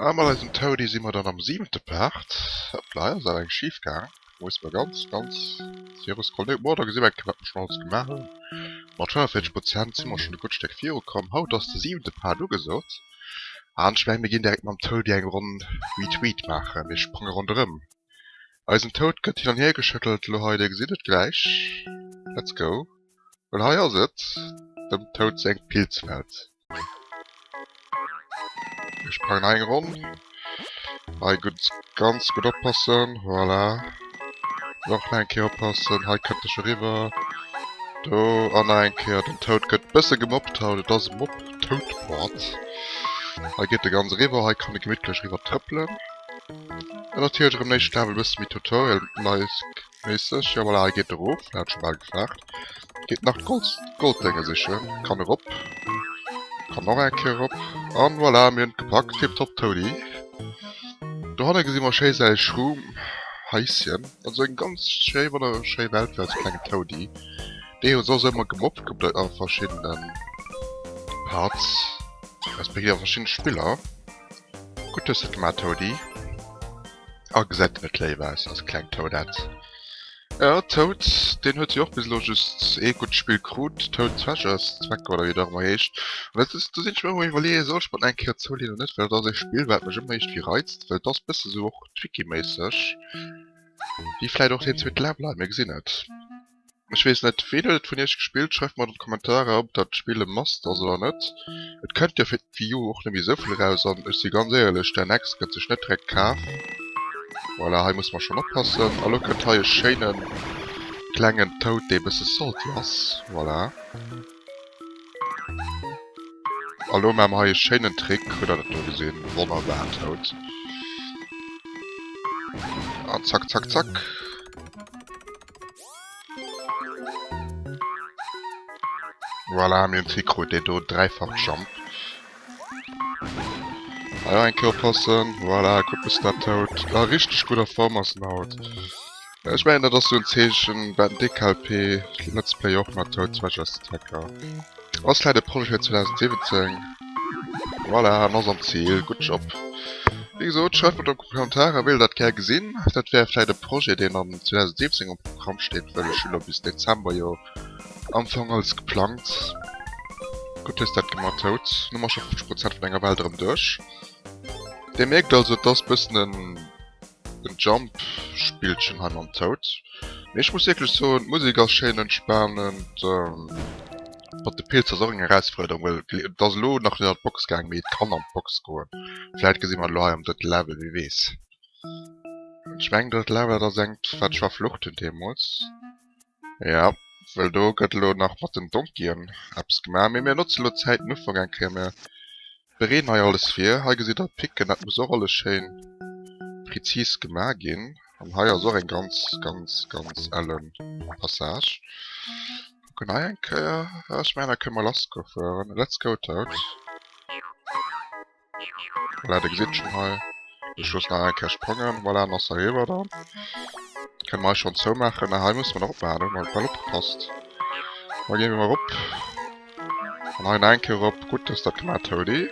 A mat eisem Toady si mer dann am siwente Part. Hoppla, hei ass awer eng schif gaang. Muss mer ganz, ganz viruscrollen. Bon, da gesi mer eng Kéier, wat mer schonn alles gemaach hunn. Mat 45 Prozent si mer schonn e gutt Stéck virukomm. Haut ass de siwente Part ugesot. An ech mengen, mir ginn direkt mam Toady eng Ronn Retweet maachen. Mir sprange ronderëm. Eisen Toad gëtt hin an hier geschëttelt elo hei, dir gesitt et gläich. Let's go. Well hei ass et dem Toad seng Pilzwelt. Ech sprangen hei eng Ronn. Hei gutt, ganz gutt oppassen. Voilà. Nach eng Kéier oppassen. Hei kënnt ech eriwwer. Do an nach eng Kéier. Den Toad gëtt bësse gemobbt haut. Et ass e Mob Toad-Port. Hei geet e ganz eriwwer. Hei kann e gemittlech eriwwer trëppelen. An natierlech erëm éischt Level bësse méi Tutorial-like. Méisseg, jo voilà, hei geet erof, hat scho bal gefaart. Geet nach d'Gold, d'Golddénge sichen, kann erop, kann och eng Kéier erop an voilà, mir hunn et gepackt, tiptop Toady. Dohanne gesi mer schéi säi Shroom-Haischen, also eng ganz schéi, wonnerschéi Welt fir eise klengen Toady, dee jo soss ëmmer gemobbt gëtt a verschiddene Parts, respektiv a verschiddene Spiller. Gutt hues de et gemaach Toady. A gesäit en net léif aus als klengt Toadette? Jo, Toad, deen huet jo och bis elo just ee gutt Spill krut, Toad Treasures, Zwecker oder wéi et och ëmmer heescht. An dat ass, do sinn ech mer ëmmer um iwwerleeën, soll ech mer en eng Kéier zouleeën oder net, well dat ass ee Spill wat mech ëmmer iergendwéi reizt, well et ass bësse sou och Tricky-méisseg, wéi vläit och deen zweete Level hei, mir gesinn et. Ech weess net, ween huet et vun iech gespillt? Schreift mer an d'Kommentarer ob dat Spill e Must ass oder net. Et kënnt jo fir d'Wii U och net méi esou vill eraus an ech si ganz éierlech, der Next gëtt sech net direkt kaf. Voilà, hei musse mer schonn oppassen. A lo kënnt hei e schéine klengen Toad, dee bësse salty ass. Voilà. A lo maache mer hei e schéinen Trick. Hutt der dat do gesinn? Wonnerbar, Toad. An zack, zack, zack. Voilà, mir hunn Trikot, deen do dräifach Jump. Hei och eng Kéier oppassen. Voilà, gutt bist dat Toad. A richteg gudder Form ass en haut. Ech mengen dat ass sou en Zeechen, wat den DKLP Let's Play och mat Toad Treasures Tracker. Ass vläit e Projet fir 2017. Voilà, en ass am Ziel. Gutt Job. Wéi gesot, schreift mer an d'Kommentarer, wéilt der dat gär gesinn. Dat wär vläit e Projet, deen an 2017 um Programm steet, well ech hunn elo bis Dezember jo am Fong alles geplangt. Gutt hues dat gemaach, Toad. Hu mer scho 50 Prozent vun enger Welt erëm duerch. Dir mierkt also, et ass bëssen en. En Jump Spillchen hei mam Toad. Mee ech muss wierklech soen, d'Musek ass schéin entspanend. Mat de Pilz ass och eng Erausfuerderung, well et ass elo nach net an d'Box gaang, mee et kann an d'Box goen. Vläit gesi mer et elo hei am drëtte Level, wie weess. Ech mengen drëtte Level, dat ass engt wat ech verflucht hunn deemools. Jo, well do gëtt elo nach mat den Donkyen eppes gemaach. Mee mir notze elo d'Zäit den Ufank eng Kéier. Mir bereeden hei alles vir. Hei gesitt der d'Picken, dat muss och alles schéin prezis gemaach ginn. An hei ass och eng ganz, ganz, ganz ellen Passage. Kucken hei eng Kéier. Ech mengen, da kënne mer lass goe fueren. Let's go, Toad. Voilà, der gesitt schon hei. Ech loossen nach eng Kéier sprangen. Voilà, an ass eriwwer dann. Kënne mer hei schon zoumaachen. Na, hei musse mer nach opmaachen, do hu mer bal opgepasst. Da gi mer erop. An hei nach eng Kéier erop. Gutt, dass dat gemaach Toady.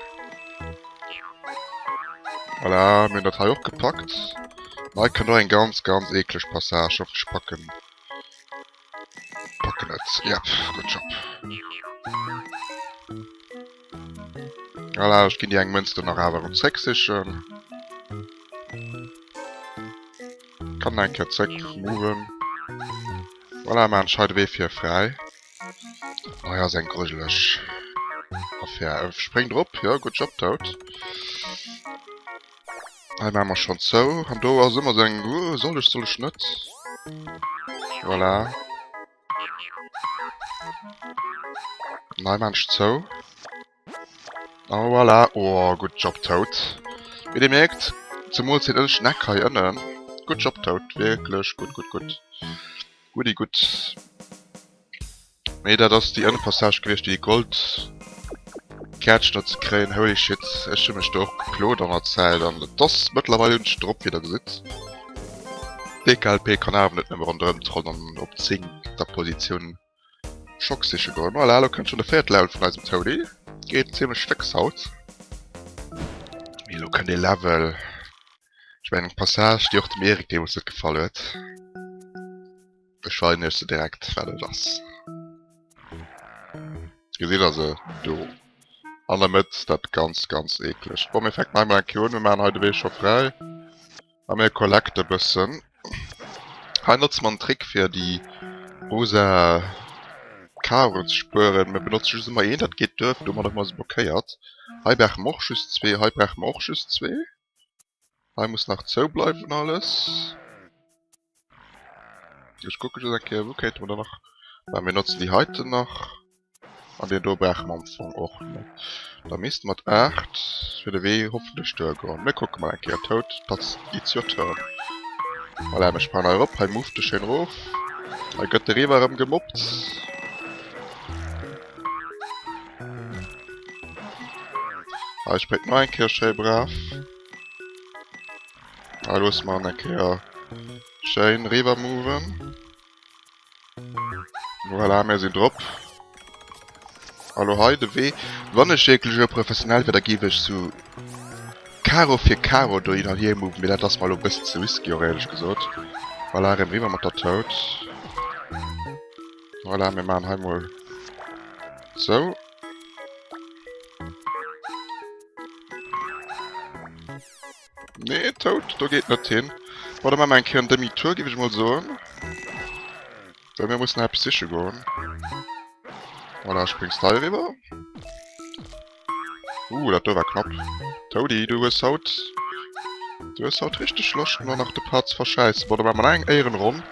Voilà, mir hunn dat hei och gepackt. An hei kënnt och eng ganz, ganz eekleg Passage. Hoffentlech packen. Packen et. Yep, good job. Voilà, ech ginn déi eng Mënz do nach awer erëm zrécksichen. Kann eng Kéier zréck moven. Voilà, maachen ech hei de Wee fir fräi. Hei ass eng grujeleg Affär. E spréngt erop, jo, good job, Toad. Hei maache mer schonn zou. An do ass ëmmer esou eng, uh, soll ech, soll ech net? Voilà. Nei Mensch zou. Oh voilà. Oh, good job, Toad. Wéi dir mierkt, zemools den ënneschten Eck hei ënnen. Good job, Toad. Wierklech gutt, gutt, gutt. Goodie gutt. Mee dat ass déi ënne Passage gewiescht, déi Gold Kärtchen do ze kréien. Holy shit, ech hu mech do och geplot an der Zäit an et ass mëttlerweil hunn ech drop, wéi der gesitt. DKLP kann awer net nëmme ronderëm trollen an op 10 der Positioun Schock siche goen. Voilà, elo kënnt schon de véierte Level vun eisem Toady. Geet zimmlech fix haut. Mee elo kënnt ee Level, ech mengen eng Passage, déi och dem Eric deemools net gefall huet. Ech weisen iech se direkt, wat et ass. Gesitt der se do an der Mëtt, dat ganz, ganz eeklegt. Bon, mir fänken hei mol eng Kéier un, mir maachen hei de Wee scho fräi. A mir collecte bëssen. Hei notze mer en Trick fir déi rosa Karoen ze spueren. Mir benotze just ëmmer een, dat geet duer, domadder hu mer se blockéiert. Hei brauche mer och just zwee, hei brauche mer och just zwee. Hei muss nach zou bleiwen alles. Ech kucke just eng Kéier, wou kéinte mer da nach... Bah, mir notzen déi heiten nach. An deen do brauche mer am Fong och net. Da misste mer 8 fir de Wee hoffentlech duergoen. Mir kucke mol eng Kéier. Toad, that's, it's your turn. Voilà, mir sprangen hei erop. Hei moved e schéin erof. Hei gëtt de Riva erëm gemobbt. Hei spréngt nach eng Kéier schéi brav. Hei loosse mer en eng Kéier schéin riwwer moven. Voilà, mir sinn drop. Hallo hei de Wee. Wann ech wierklech elo professionell wier, da géif ech sou Karo fir Karo do hin an hier moven, mee dat ass mer elo e bëssen ze risky och éierlech gesot. Voilà, erëm riwwer mat der Toad. Voilà, mir maachen hei mol sou. Nee, Toad, do geet net hin. Bon, da maache mer eng Kéier en Demi-tour, géif ech mol soen. Well mir mussen eppes siche goen. Voilà, spréngs de hei eriwwer. Uh, dat do war knapp. Toady, du hues haut... Du hues haut richteg Loscht, mer nach de Part ze verschäissen. Bon, da maache mer nach eng Éierenronn.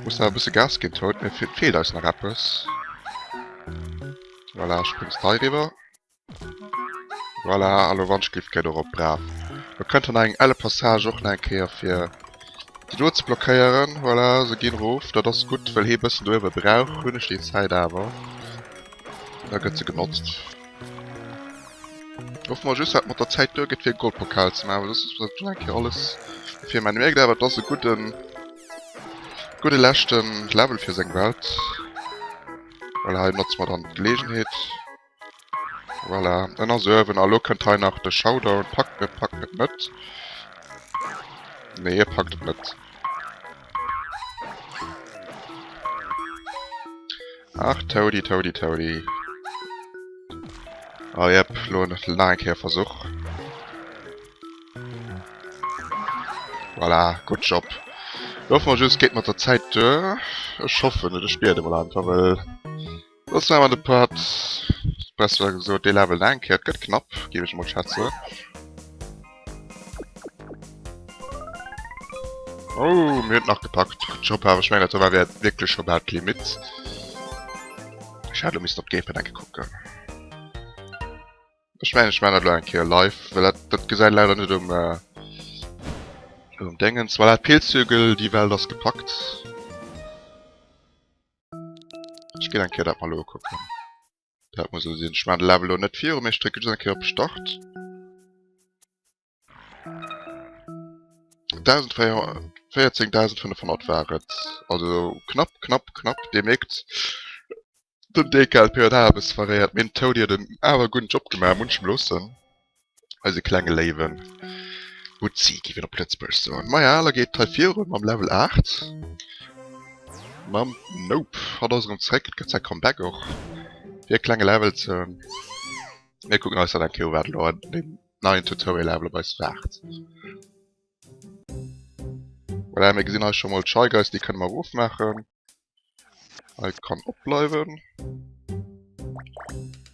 Muss awer e bësse Gas ginn, Toad. Mir feelt eis nach eppes. Voilà, spréngs de hei eriwwer. Voilà, a lo Wandschliff geet och op, brav. Lo kënnt dann nach eng elle Passage och nach eng Kéier fir déi do ze blockéieren. Voilà, se ginn erof, dat ass gutt, well hee bëssen do uewe brauch. Hunn ech déi Zäit awer, da gëtt se genotzt. Hoffe mer just, dat mat der Zäit duer gëtt fir e Goldpokal ze maachen, well soss muss mer dat nach eng Kéier alles fir maachen. Dir mierkt awer, et ass e gudden, gudde leschte Level fir seng Welt. Voilà, hei notze mer dann d'Geleegenheet. Voilà, en ass uewen. A lo kënnt hei nach de Showdown. Packt et, packt et net. Nee, e packt et net. Ach, Toady, Toady, Toady. Oh, jep, lo nach eng Kéier Versuch. Voilà, good job. Lo hoffe mer just, et geet mat der Zäit duer. Ech hoffen et, ech biede mol einfach, well... Soss maache mer de Part, besser gesot dee Level nach eng Kéier. Et gëtt knapp, géif ech emol schätzen. Oh, mir hunn et nach gepackt. Good job, awer ech mengen, dat do war wierklech scho bal d'Limit. Ech hätt elo missen op d'Gamepad eng Kéier kucken. Ech mengen, ech maachen dat elo eng Kéier live, well dat, dat gesäit leider net um, um Déngens. Voilà, d'Pilzhügel, déi Welt ass gepackt. Ech ginn eng Kéier dat mol elo kucken. Dat muss elo sinn. Ech maachen de Level elo net viru, mee ech drécke just eng Kéier op Start. 14.500 war et. Also knapp, knapp, knapp. Dir mierkt, den DKLP huet awer e bësse verréiert, mee den Toady huet en awer e gudden Job gemaach, munchem loossen. Eise klenge léiwen Butzi, géif een op Lëtzebuergesch soen. Maja, da geet et hei virun mam Level 8. Mam Nope. Hatt ass erëm zréck, et gëtt säi Comeback och fir e klenge Level ze. Mir kucken eis dat eng Kéier u wat elo an deem neien Tutorial Level op eis waart. Voilà, mir gesinn hei scho mol d'Shy Guys, déi kënne mer erofmaachen. Hei kann opbleiwen.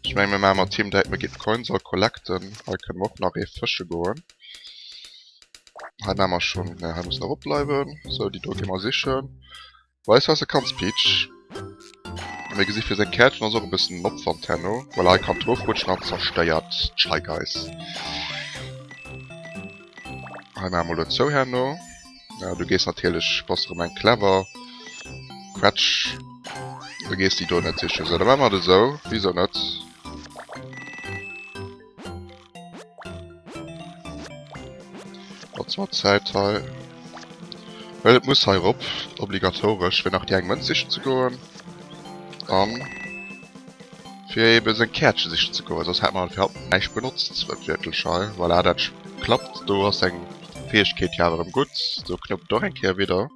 Ech mengen mir maache mat him direkt, mir ginn d'Coins all collecten. Hei kënne mer och nach ee fësche goen. Hei maache mer schonn, ne hei muss nach opbleiwen. Sou, déi do gi mer sichen. Weis was de kanns, Peach. A mir gesi fir seng Käertchen ass och e bëssen en Opwand herno, well hei kann d'rofrutschen an zerstéiert d'Shy Guys. Hei maache mer elo zou herno. Ja, du gees natierlech, bass erëm eng clever Quetsch. Du gees déi do net sichen. Sou, da maache mer et esou. Wisou net? Notze mer d'Zäit hei. Well et muss hei erop, obligatoresch, fir nach déi eng Mënz sichen ze goen. An. Fir ebe seng Käertche sichen ze goen, soss hätt mer fir haut näischt benotzt, wuertwiertlech hei. Voilà, dat klappt. Do ass seng Fäegkeet jo awer erëm gutt. Do knuppt et och eng Kéier widder.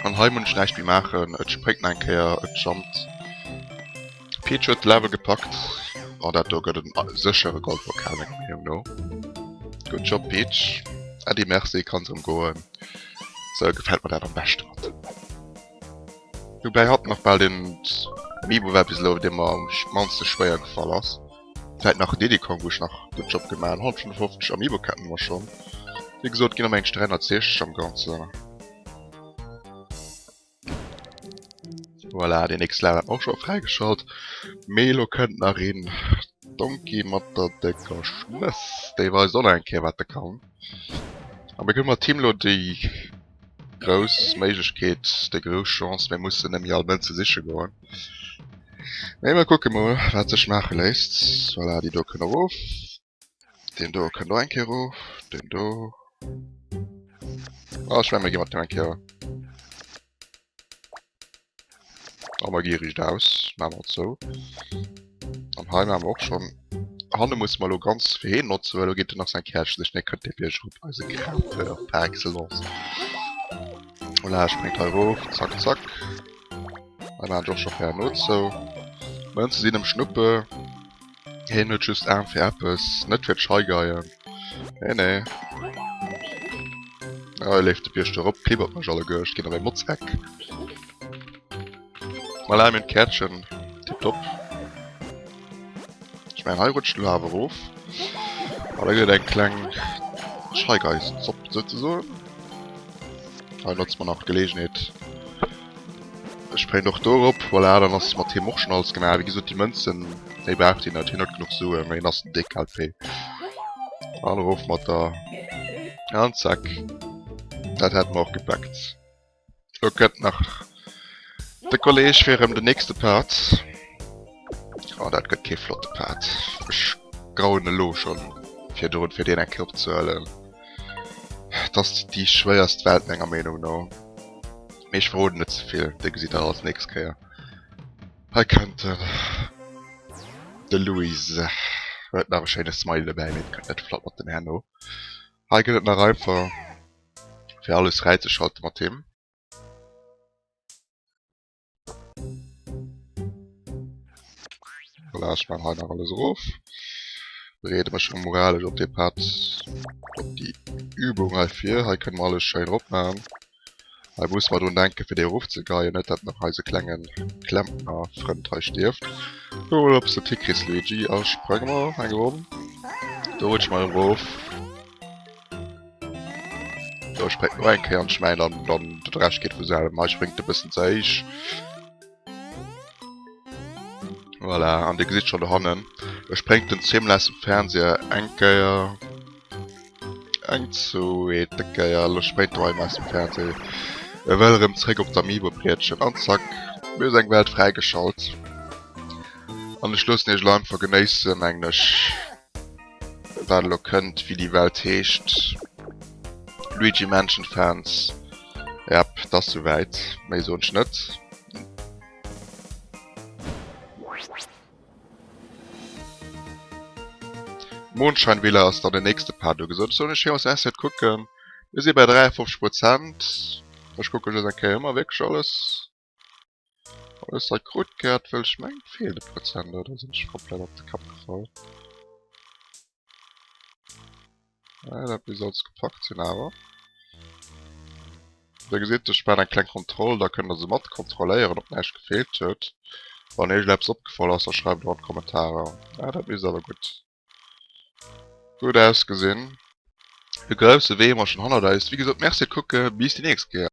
An hei muss ech näischt méi maachen. Et spréngt nach eng Kéier, et jumpt. Peach huet de Level gepackt. An dat do gëtt en séchere Goldpokal menger Meenung no. Good job Peach. Äddi Merci, kanns erëm goen. Sou gefält mer dat am beschte mat. Woubäi hatt nach bal den Amiibo war bis elo, dee mer am mannste schwéier gefall ass. Vläit nach Diddy Kong, wou ech nach gutt Job gemaach hunn. 155 Amiibo-Ketten hu mer schonn. Wéi gesot, ginn am englech 360 am Ganzen. Voilà, deen nächste Level hat mer och scho fräigeschalt. Mee elo kënnt nach een Donkey mat der décker Schnëss. Dee weist och nach eng Kéier, wat e kann. A mir gëtt mat him elo déi grouss Méiglechkeet, déi grouss Chance, mir mussen net méi all Mënze siche goen. Mee mir kucke mol, wat sech maache léisst. Voilà, déi do kënn erof. Deen do kënnt och eng Kéier erof. Deen do. Ah, ech mengen, mir gi mat deem eng Kéier. A mer gi riicht aus, maache mer zou. An hei maache mer och schonn. Hanne musse mer elo ganz fir heen notzen, well elo geet en nach säin Kärchen sech. Nee, kënnt dee Bierg erop, eise Grimpeur par excellence. Voilà, spréngt hei erof, zack, zack. Hei maachen ech och scho fir herno zou. D'Mënze sinn ëm Schnuppe. Heen huet just Aarm fir eppes, net fir d'Scheigeien. Nee, nee. Ah, e leeft de Bierg do erop, klibbert mech alleguer, ech ginn a mäi Motzeck. Voilà, mir hunn d'Käertchen. Tiptop. Ech mengen, hei rutscht elo awer erof. Ah, da gëtt et eng kleng Shy-Guys-Zopp souzesoen. Hei notze mer nach d'Geleegenheet. Ech spréngt och do erop. Voilà, dann ass mat him och schon alles gemaach. Wéi gesot, déi Mënzen, déi braucht hien net. Hien huet genuch Suen, mee hien ass den déck LP. An erof mat der. An zack. Dat hätte mer och gepackt. Lo kënnt nach de Kolleg fir erëm den nächste Part. Oh, dat gëtt kee flotte Part. Ech grauen elo schonn virdrun, fir deen eng Kéier opzehuelen. Et ass déi schwéierst Welt menger Meenung no. Mee ech verroden net ze vill, dir gesitt dat alles nächst Kéier. Hei kënnt en, de Louis. Huet nach e schéine Smiley dobäi, mee et kënnt net flott mat dem herno. Hei gëtt et nach einfach fir alles fräizeschalten mat him. Voilà, ech maan hei nach alles erof. Bereede mech schon moralesch op dee Part, op déi Übung hei vir. Hei kënne mer alles schéin erop maachen. Hei musse mer drun denken, fir déi erofzegeien, net dat nach eise klenge Klempner-Frënd hei stierft. Kucke mol, ob s de et hikriss, Luigi. A sprange mer eng Ronn. Do rutsche mer erof. Do spréngt no eng Kéier an ech mengen dann, dann de Rescht geet vu selwer. Hei spréngt e bëssen ze héich. Voilà, an dir gesitt schon dohannen, do spréngt den zweemol aus dem Fernseher, eng Kéier, eng zweete Kéier, elo spréngt en erëm aus dem Fernseher, e wëll erëm zréck op d'Amiibo-Brietchen an zack, mir hu seng Welt fräigeschalt. An ech loossen iech elo einfach genéissen, mengen ech. Wat elo kënnt, wéi déi Welt heescht. Luigi Mansion Fans, yep, et ass souwäit, méi soen ech net. Mondschein Villa ass dann den nächste Part ugesot. Ech soen iech villmools Merci fir d'Kucken. Mir si bei 53 Prozent. Ech kucke just eng Kéier, hu mer wierklech alles? Alles hei krut gehat, well ech mengen et feelt e Prozent, oder sinn ech komplett op de Kapp gefall? Ah, dat misst alles gepackt sinn awer. Da gesitt ech maachen eng kleng Kontroll, da kënnt der se mat kontrolléieren, ob näischt gefeelt huet. Wann iech eppes opgefall ass, da schreift et an d'Kommentarer. Ah, dat misst awer gutt gutt ausgesinn. De grousse Wee hu mer schonn hannert eis. Wéi gesot, Merci fir d'Kucke, bis déi nächst Kéier.